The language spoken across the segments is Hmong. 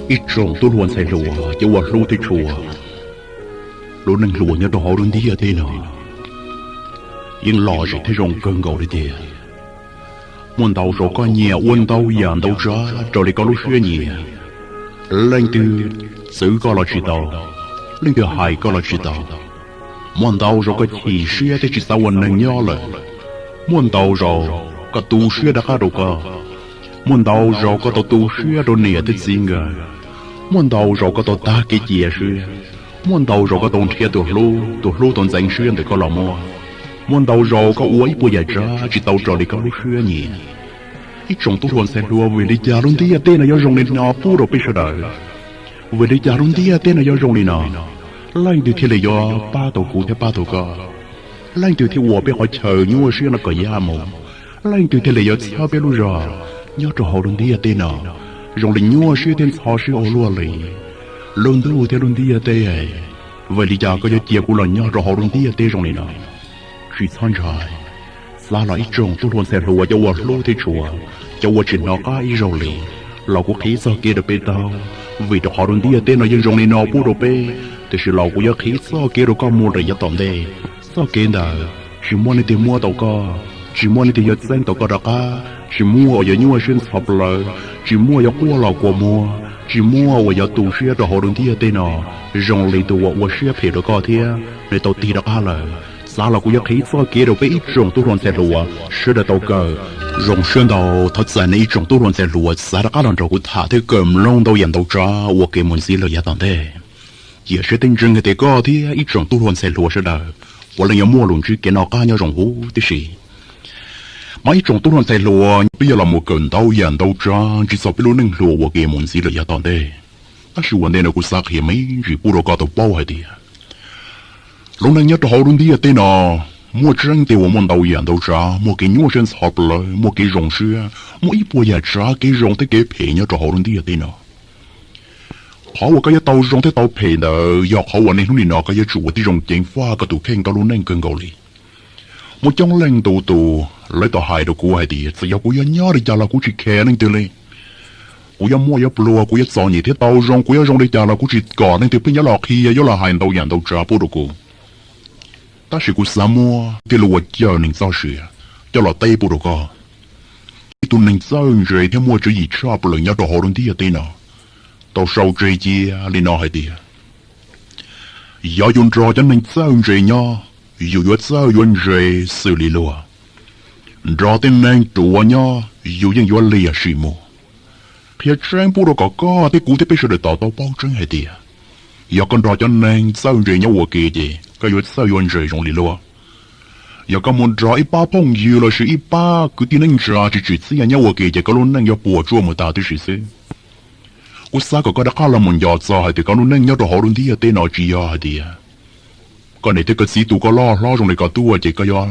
Ib tsoom tub hluas ntxhais hluas cov uas hlub thiab tshua, lub neej hluas nyob rau hauv lub ntiaj teb no yeej lom zem thiab zoo kawg nkaus li tiag. Muaj ntau zaus koj nyiam ua ntau yam ntau tsav raws li koj lub siab nyiam. Leej twg txwv koj los tsis tau, leej twg hais koj los tsis tau. Muaj ntau zaus koj chim siab thiab tsis xav ua neeg nyob lawm. Muaj ntau zaus koj tu siab rov qab rau koj. Muaj ntau zaus koj tau tu siab rau niam thiab txiv nkawd. Muaj ntau zaus koj tau tag kev cia siab. Muaj ntau zaus koj tau nrhiav tus hlub, tus hlub tau ntxeev siab ntawm koj los muaj. Muaj ntau zaus koj ua ib puas yam tsav tsis tau raws li koj lub siab nyiam. Ib tsoom tub hluas ntxhais hluas, vim li cas lub ntiaj teb no yuav zoo li no pub rau peb sawv daws? Vim li cas lub ntiaj teb no yuav zoo li no? Leej twg thiaj li yuav pab tau kuv thiab pab tau koj? Leej twg thiaj ua peb qhov chaw nyuaj siab no kom yaj mus? Leej twg thiaj li yuav txhawb peb lub zog nyob rau hauv lub ntiaj teb no zoo li nyuaj siab thiab ntxhov siab ua luaj li? Lub ntuj thiab lub ntiaj teb, vim li cas koj yuav cia kuv los nyob rau hauv lub ntiaj teb zoo li no? Tsis txhob ntshai, xav los ib tsoom tub hluas ntxhais hluas cov uas hlub thiab tshua, cov uas tsis hnov qab ib zaug li, los kuv qhib txoj kev rau peb taug. Vim rau qhov lub ntiaj teb no yeej zoo li no pub rau peb, tiam sis los kuv yuav qhib txoj kev rau koj mus lawm yav tom ntej. Txoj kev ntawd tsis muaj leej twg muab tau koj, tsis muaj leej twg yuav txeeb tau koj rov qab, tsis muaj uas yuav nyuaj siab ntxhov plawv, tsis muaj yuav quaj los kua muag, tsis muaj uas yuav tu siab rau hauv lub ntiaj teb no zoo li tus uas ua siab phem rau koj thiab nws tau tig rov qab lawm. Xav los kuv yuav qhib txoj kev rau peb ib tsoom tub hluas ntxhais hluas sawv daws tau kawm. Zoo siab ntau, thov txais nej ib tsoom tub hluas ntxhais hluas xav rov qab los nrog kuv tham thiab kawm mloog ntau yam ntau tsav ua kev mus ntxiv lawm yav tom ntej. Cia siab teb ntseeg hais tias koj thiab ib tsoom tub hluas ntxhais hluas sawv daws puav leej yuav muaj lus ntsib kev noj qab nyob zoo huv tib si. Mas ib tsoom tub hluas ntxhais hluas, peb yuav los mus kawm ntau yam ntau tsav ntsib txog peb lub neej hluas ua kev mus ntxiv lawm yav tom ntej. Tab sis ua ntej no kuv xav qhia me ntsis pub rau koj tau paub hais tias lub neej nyob rau hauv lub ntiaj teb no muaj tseeb tiag uas muaj ntau yam ntau tsav, muaj kev nyuaj siab ntxhov plawv, muaj kev zoo siab, muaj ib puas yam tsav kev zoo thiab kev phem nyob rau hauv lub ntiaj teb no. Qhov uas koj yuav tau zoo thiab tau phem ntawd yog qhov uas niaj hnub nim no koj yuav tsum ua tib zoo ceev faj koj tus kheej koj lub neej kawg nkaus li. Muaj coob leej ntau tus lawv tau hais rau kuv hais tias txawm yog kuv yuav nyob li cas los kuv tsis khes leej twg li. Kuv yuav muaj yuav pluag, kuv yuav txom nyem thiab tau zoo, kuv yuav zoo li cas los kuv tsis kom leej twg pheej yuav los qhia yuav los hais ntau yam ntau tsav pub rau kuv. Tab sis kuv xav muab tej lus uas cawm neeg txoj sia coj los teb pub rau koj. Ib tug neeg txawj ntse thiab muaj tswv yim tshaj plaws nyob rau hauv lub ntiaj teb no tau sau tseg cia li no hais tias, yog yus nrog cov neeg txawj ntse nyob, yus yuav txawj yuav ntse xws li luag. Nrog tej neeg ruam nyob yus yeej yuav liam sim mus. Qhia tseeb pub rau kom koj thiab kuv thiab peb sawv daws tau paub tseeb hais tias yog koj nrog cov neeg txawj ntse nyob ua ke ces koj yuav txawj yuav ntse zoo li luag. Yog koj mus nrog ib pab phooj ywg lossis ib pab kwv tij neej tsa tsis tsim txiaj nyob ua ke ces koj lub neej yuav puas tsuaj mus tag tib si xwb. Kuv xav kom koj rov qab los mus nco txog hais tias koj lub neej nyob rau hauv lub ntiaj teb no tsis yog hais tias koj niam thiab koj txiv tu koj loj hlob zoo li koj tuaj ces koj yuav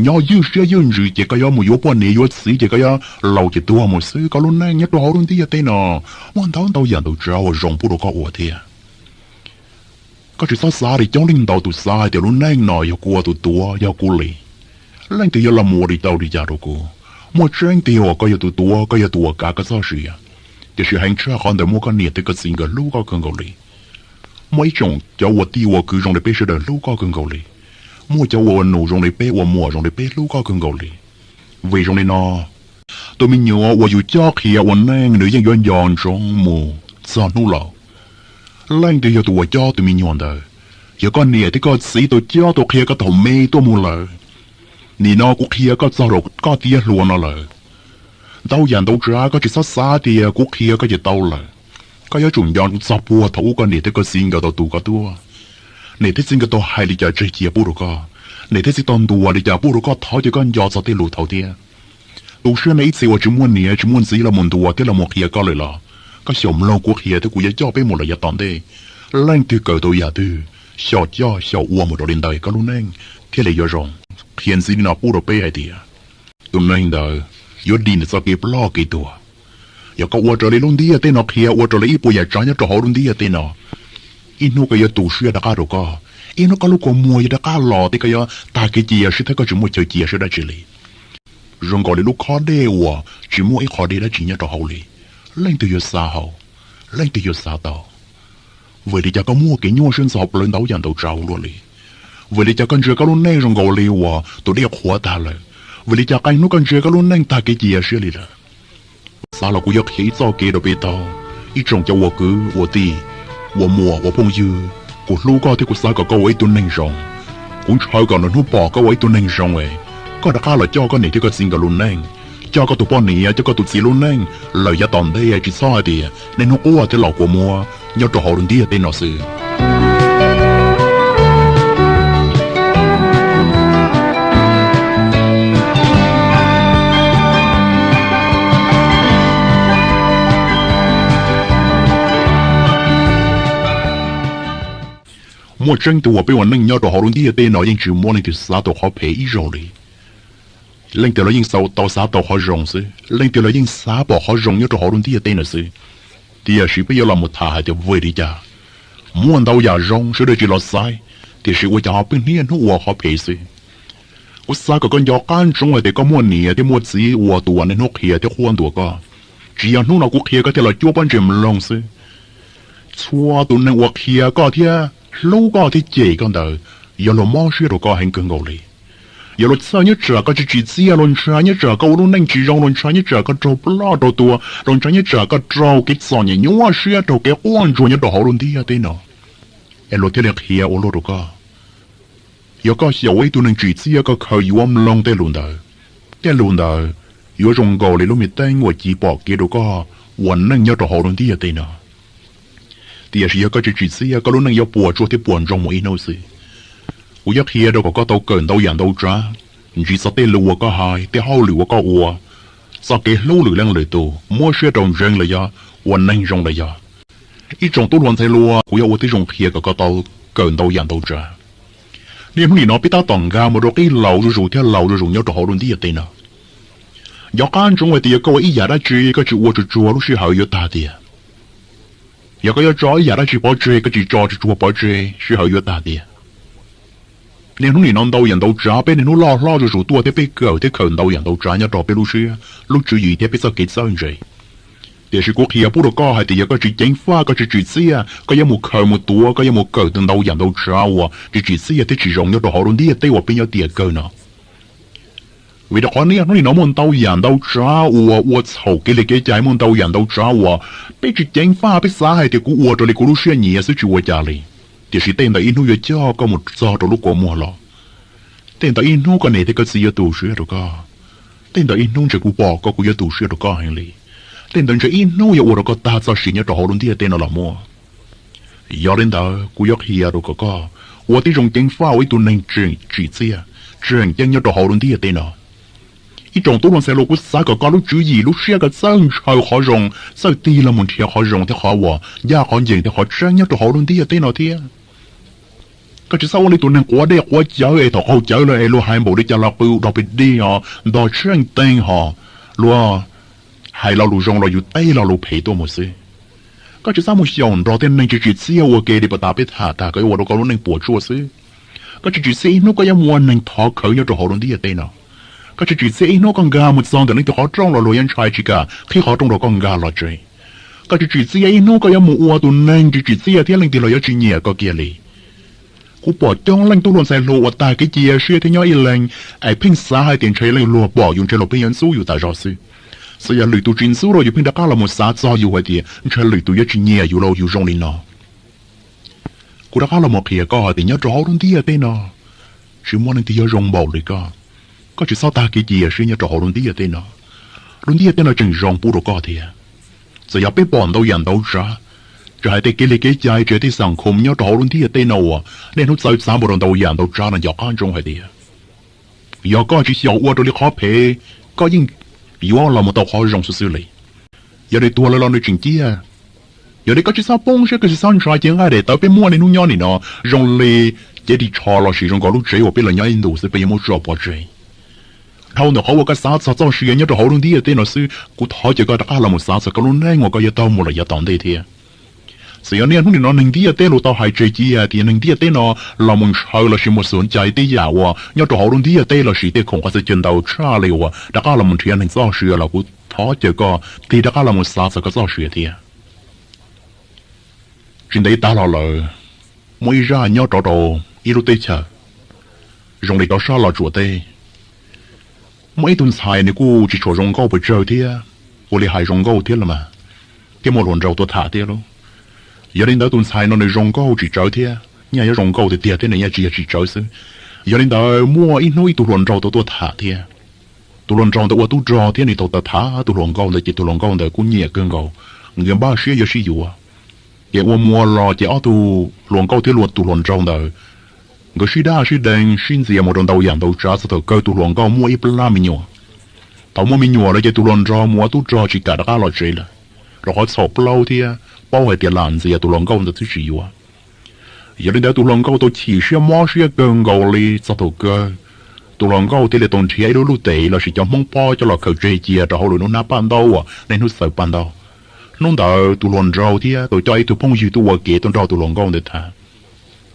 nyob ywj siab ywj ntsws ces koj yuav mus yuav poj niam yuav txiv ces koj yuav laus ces tuag mus xwb. Koj lub neej nyob rau hauv lub ntiaj teb no muaj ntau ntau yam ntau tsav uas zoo pub rau koj ua thiab. Koj tsis txhob xav li coob leej ntau tus xav hais tias lub neej no yog kuv ua tus tuav yog kuv li, leej twg yuav los mus ua li tau li cas rau kuv. Muaj tseeb tiag uas koj yog tus tuav, koj yog tus uas kav koj txoj sia, tiam sis heev tshaj qhov ntawd muaj koj niam thiab koj txiv nkawd hlub koj kawg nkaus li. Muaj ib tsoom cov ua tij ua kwv zoo li peb sawv daws hlub koj kawg nkaus li. Muaj cov ua nus zoo li peb, ua muam zoo li peb hlub koj kawg nkaus li. Vim zoo li no, tus me nyuam uas yus coj qhia ua neej nws yeej yuav nco ntsoov mus txog hnub laus. Leej twg yog tus uas coj tus me nyuam ntawd? Yog koj niam thiab koj txiv tau coj tau qhia koj thaum me tuaj mus lawm. Nim no kuv qhia koj txog rau koj tiav hluas no lawm. Ntau yam ntau tsav koj tsis txhob xav tias kuv qhia koj ces tau lawm. Koj yuav tsum nco txog puag thaum ub koj niam thiab koj txiv nkawd tau tu koj tuaj. Niam thiab txiv nkawd tau hais li cas tseg cia pub rau koj, niam thiab txiv tau ntuas li cas pub rau koj, thov cia koj nco txog tej lus thaud thiab. Tu siab nej ib txhia uas tsis muaj niam tsis muaj txiv los mus ntuas thiab los mus qhia koj lawm los koj xyaum mloog kuv qhia thiab kuv yuav coj peb mus lawm yav tom ntej. Leej twg kawm tau yam twg, xyaum coj xyaum ua mus rau li ntawd koj lub neej thiaj li yuav zoo. Qhia ntxiv li no pub rau peb hais tias tus neeg ntawd yuav dim nws txoj kev ploj kev tuag. Yog koj ua raws li lub ntiaj teb no qhia, ua raws li ib puas yam tsav nyob rau hauv lub ntiaj teb no, ib hnub koj yuav tu siab rov qab rau koj, ib hnub koj lub kua muag yuav rov qab los thiab koj yuav tag kev cia siab thiab koj tsis muaj chaw cia siab dab tsi li. Zoo nkaus li lub khob dej uas tsis muaj ib qho dej dab tsi nyob rau hauv li, leej twg yuav xav haus? Leej twg yuav xav tau? Vim li cas koj muaj kev nyuaj siab ntxhov plawv ntau yam ntau tsav ua luaj li? Vim li cas koj ntsia koj lub neej zoo nkaus li uas tus dej qhuav tag lawm? Vim li cas qee hnub koj ntsia koj lub neej tag kev cia siab li lawm? Xav los kuv yuav qhia ib txoj kev rau peb tau. Ib tsoom cov ua kwv ua tij, ua muam ua phooj ywg, kuv hlub koj thiab kuv xav kom koj ua ib tug neeg zoo. Kuv ntshaw kom lwm hnub pom koj ua ib tug neeg zoo es koj rov qab los coj koj niam thiab koj txiv nkawd lub neej, coj koj tus poj niam, coj koj tus txiv lub neej lawm yav tom ntej, tsis txhob hais tias niaj hnub quaj thiab los kua muag nyob rau hauv lub ntiaj teb no xwb. Muaj tseeb tias uas peb ua neej nyob rau hauv lub ntiaj teb no yeej tsis muaj leej twg xav tau qhov phem ib zaug li. Leej twg los yeej tau xav tau qhov zoo xwb, leej twg los yeej xav pom qhov zoo nyob rau hauv lub ntiaj teb no xwb. Tiam sis peb yuav los mus tham hais tias vim li cas muaj ntau yam zoo sawv daws tsis los xaiv, tiam sis ua cas ho pheej niaj hnub ua qhov phem xwb. Kuv xav kom koj nco qab ntsoov hais tias koj muaj niam thiab muaj txiv uas tus uas niaj hnub qhia thiab quaj ntuas koj. Tsis yog hnub no kuv qhia koj thiaj los cuab pob ntseg mloog xwb. Txhua tus neeg uas qhia koj thiab hlub koj thiab cem koj ntawd, yog luag mob siab rau koj heev kawg nkaus li. Yog luag txhawj nyob tsam koj tsis tsim txiaj, luag ntshai nyob tsam koj ua lub neej tsis zoo, luag ntshai nyob tsam koj raug ploj raug tuag, luag ntshai nyob tsam koj raug kev txom nyem nyuaj siab, raug kev quaj ntsuag nyob rau hauv lub ntiaj teb no, es luag thiaj li qhia ua luaj rau koj. Yog koj xyaum ua ib tug neeg tsim txiaj, koj khaws yuav mloog tej lus ntawd, tej lus ntawd yuav zoo nkaus li lub me teeb uas ci pom kev rau koj ua neej nyob rau hauv lub ntiaj teb no. Tiam sis yog koj tsis tsim txiaj, koj lub neej yuav puas tsuaj thiab puas ntsoog mus ib hnub xwb. Kuv yuav qhia rau kom koj tau kawm ntau yam ntau tsav, ntsib txog tej lus uas koj hais, tej hauj lwm uas koj ua, txoj kev hlub lwm leej lwm tus, muab siab rau ntseeg los yog ua neeg zoo los yog. Ib tsoom tub hluas ntxhais hluas, kuv yuav ua tib zoo qhia kom koj tau kawm ntau yam ntau tsav. Niaj hnub nim no peb tab tom nkag mus rau qib laus zuj zus thiab laus zuj zus nyob rau hauv lub ntiaj teb no. Nco qab ntsoov hais tias yog koj ua ib yam dab tsi koj tsis ua tsuag tsuag lub sij hawm yuav tag tiag. Yog koj yuav tso ib yam dab tsi pov tseg koj tsis tso tsuag tsuag pov tseg sij hawm yuav tag tiag. Niaj hnub nim no ntau yam ntau tsav peb niaj hnub loj hlob zuj zus tuaj thiab peb kawm thiab khaws ntau yam ntau tsav nyob rau peb lub siab lub tswv yim thiab peb txoj kev txawj ntse. Tiam sis kuv qhia pub rau koj hais tias yog koj tsis ceev faj, koj tsis tsim txiaj, koj yuav mus khaws mus tuav, koj yuav mus kawm ntau yam ntau tsav uas tsis tsim txiaj thiab tsis zoo nyob rau hauv lub ntiaj teb uas peb nyob tiam kawg no. Vim rau qhov niaj hnub nim no muaj ntau yam ntau tsav uas ua txhaum kev li kev cai, muaj ntau yam ntau tsav uas peb tsis ceev faj, peb xav hais tias kuv ua raws li kuv lub siab nyiam xwb tsis ua cas li. Tiam sis tej ntawd ib hnub yuav coj koj mus txog rau lub kua muag los. Tej ntawd ib hnub koj niam thiab koj txiv yuav tu siab rau koj. Tej ntawd ib hnub ntshe kuv pom koj kuv yuav tu siab rau koj heev li. Tej ntawd ntshe ib hnub yuav ua rau koj tag txoj sia nyob rau hauv lub ntiaj teb no los muaj. Yog li ntawd kuv yuav qhia rau kom koj ua tib zoo ceev faj ua ib tug neeg tseem tsim txiaj, tseem ceeb nyob rau hauv lub ntiaj teb no. Ib tsoom tub hluas ntxhais hluas, kuv xav kom koj lub tswv yim lub siab koj txawj ntshaw qhov zoo, txawj tig los mus nrhiav qhov zoo thiab qhov uas ncaj qhov ncees thiab qhov tseeb nyob rau hauv lub ntiaj teb no thiab. Koj tsis txhob ua li tus neeg quav dej quav cawv es thaum qaug cawv lawm es luag hais npaum li cas los qw rau pem dej os, ntog tsheej teeg hos, luag hais lo lus zoo los yus teb lo lus phem tuaj mus xwb. Koj tsis txhob mus xyaum nrog tej neeg tsis tsim txiaj ua ke li puas tas peb tham tag koj yuav ua rau koj lub neej puas tsuaj xwb. Koj tsis tsim txiaj ib hnub koj yuav mus ua neeg thov khawv nyob rau hauv lub ntiaj teb no. Koj tsis tsim txiaj ib hnub koj nkag mus txog ntawm leej twg qhov rooj los luag yuav ntshai tsis kam qhib qhov rooj rau koj nkag los tsev. Koj tsis tsim txiaj ib hnub koj yuav mus ua tus neeg tsis tsim txiaj thiab leej twg los yuav tsis nyiam koj kiag li. Kuv pom coob leej tub hluas ntxhais hluas uas tag kev cia siab thiab nyob ib leeg es pheej xav hais tias ntshe leej luag pom yus ntshe luag pheej yuav ntxub yus tas zog xwb. Txawm yog lwm tus tsis ntxub rau yus pheej rov qab los mus xav txog yus hais tias ntshe lwm tus yuav tsis nyiam yus los yus zoo li no. Kuv rov qab los mus qhia koj hais tias nyob rau hauv lub ntiaj teb no tsis muaj leej twg yuav zoo npaum li koj. Koj tsis txhob tag kev cia siab nyob rau hauv lub ntiaj teb no. Lub ntiaj teb no tseem zoo pub rau koj thiab. Txawm yog peb pom ntau yam ntau tsav, tsis hais tej kev li kev cai, tsis hais tej xam khom nyob rau hauv lub ntiaj teb no uas niaj hnub txawv txav npaum rau ntau yam ntau tsav no, nco qab ntsoov hais tias yog koj tsis xyaum ua raws li qhov phem, koj yeej yuav los mus tau qhov zoo xwb xwb li. Yog nws tuag lawm los nws tseem ciaj, yog li koj tsis txhob poob siab, koj tsis txhob ntshai, cev nqaij daim tawv peb muaj niaj hnub nyob nim no zoo li cev ris tsho lossis zoo nkaus lub tsev uas peb los nyob ib ntus xwb peb yuav muab tso pov tseg. Dhau ntawm qhov uas koj xav txog txoj sia nyob rau hauv lub ntiaj teb no xwb, kuv thov caw koj rov qab los mus xav txog koj lub neej uas koj yuav tau mus lawm yav tom ntej thiab. Txawm yog niaj hnub nim no neeg ntiaj teb los tau hais tseg cia tias neeg ntiaj teb no los mus ntshaw lossis mus xub cai tej yam uas nyob rau hauv lub ntiaj teb lossis tej khoom qhov txhia chaw ntau tshaj li uas rov qab los mus nrhiav neeg txoj sia los kuv thov caw koj tig rov qab los mus xav txog koj txoj sia thiab. Tsis ntev tag los lawm, muaj ib zaj nyob rov rau ib lub teb chaws zoo li cov sab Los Tsuas teb. Muaj ib tug ntxhais nws kuj tsis tshua zoo nkauj pes tsawg thiab, ua li hais zoo nkauj thiab los mas, thiab muaj hluas nraug tuaj tham thiab lauj. Yog li ntawd tus ntxhais no nws zoo nkauj tsis tsawv thiab, nyaj yuav zoo nkauj tiag tiag thiab nws nyaj tsis yog tsis tsawv xwb. Yog li ntawd muaj ib hnub ib tug hluas nraug tau tuaj tham thiab. Tus hluas nraug ntawd ua tub rog thiab nws tau tham tus hluas nkauj ntawd ces tus hluas nkauj ntawd kuj nyiam kawg nkaus, nkawd npaj siab yuav sib yuav. Ces ua muag los ces ob tug hluas nkauj thiab tus hluas nraug ntawd nkawd sib daj sib deev sib ntxias mus rau ntau yam ntau tsav txog thaum kawg tus hluas nkauj muaj ib plab me nyuam. Thaum muaj me nyuam lawm ces tus hluas nraug mus ua tub rog tsis kam rov qab los tsev lawm, rau qhov txhaum plaub thiab paub hais tias lam ntxias tus hluas nkauj ntawd twb tsis yuav. Yog li ntawd tus hluas nkauj tau chim siab mob siab kawg nkaus li txog thaum kawg tus hluas nkauj thiaj li tau nrhiav ib lub lub tes los sis cov Hmoob pob coj los khaws tseg cia rau hauv lub hnab paj ntaub uas niaj hnub xaws paj ntaub. Hnub ntawd tus hluas nraug thiab tau coj ib tug phooj ywg tuaj ua ke tuaj nrog tus hluas nkauj ntawd tham.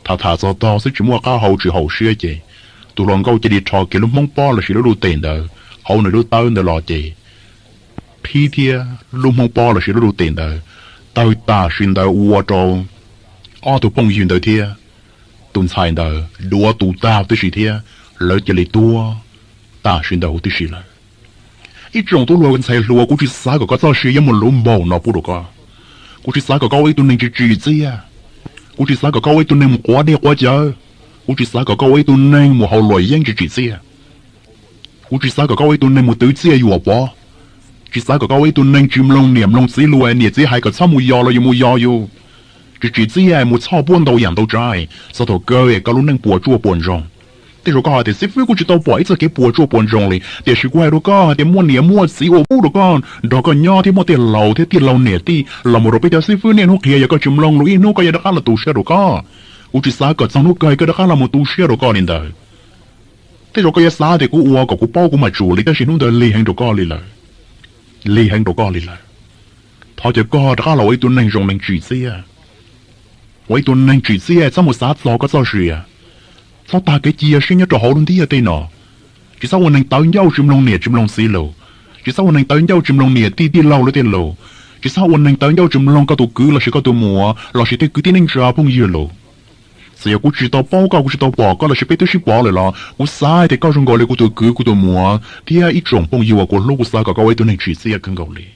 Tham tham txog tog xwb tsis muaj qab hau tsis haum siab ces tus hluas nkauj cia li rho kiag lub Hmoob pob los sis lub lub tes ntawd hauv nws lub tawb ntawd los ces qhib thiab lub Hmoob pob los sis lub lub tes ntawd tawg tam sim ntawd ua rau ob tug phooj ywg ntawd thiab tus ntxhais ntawd duav tus tag tib si thiab lawv cia li tuag tam sim ntawd huv tib si lawm. Ib tsoom tub hluas ntxhais hluas, kuv tsis xav kom koj txoj sia yuav mus luv npaum no pub rau koj. Kuv tsis xav kom koj ua ib tug neeg tsis tsim txiaj. Kuv tsis xav kom koj ua ib tug neeg mus quav dej quav cawv. Kuv tsis xav kom koj ua ib tug neeg mus haus luam yeeb tsis tsim txiaj. Kuv tsis xav kom koj ua ib tug neeg mus twv txiaj yuam pov. Tsis xav kom koj ua ib tug neeg tsis mloog niam mloog txiv lus, niam txiv hais kom txhob mus yos los yus mus yos yus. Tsis tsim txiaj mus txhoj puab ntau yam ntau tsav, txog thaum kawg koj lub neej puas tsuaj puas ntsoog. Tej zaum koj hais tias xib fwb, kuv tsis tau pom ib txoj kev puas tsuaj puas ntsoog li, tiam sis kuv hais rau koj hais tias muaj niam muaj txiv ua pub rau koj, nrog koj nyob thiab muaj tej laus thiab tij laug niam tij los mus rau peb cov xib fwb niaj hnub qhia, yog koj tsis mloog lus ib hnub koj yuav rov qab los tu siab rau koj. Kuv tsis xav kom txog hnub kawg koj rov qab los mus tu siab rau koj li ntawd. Tej zaum koj yuav xav tias kuv ua kom kuv paub kuv mam tsum li, tab sis hnub ntawd lig heev rau koj li lawm. Lig heev rau koj li lawm. Thov caw koj rov qab los ua ib tug neeg zoo neeg tsim txiaj. Ua ib tug neeg tsim txiaj, txhob mus xav txog koj txoj sia. Txhob tag kev cia siab nyob rau hauv lub ntiaj teb no. Tsis txhob ua neeg tawv ncauj tsis mloog niam tsis mloog txiv lus. Tsis txhob ua neeg tawv ncauj tsis mloog niam tij tij laug lawv tej lus. Tsis txhob ua neeg tawv ncauj tsis mloog koj tus kwv los sis koj tus muam los sis tej kwv tij neej tsa phooj ywg lus. Txawm yog kuv tsis tau paub koj, kuv tsis tau pom koj los sis peb twb sib pom lawm los kuv xav tias koj zoo nkaus li kuv tus kwv kuv tus muam thiab ib tsoom phooj ywg uas kuv hlub, kuv xav kom koj ua ib tug neeg tsim txiaj kawg nkaus li.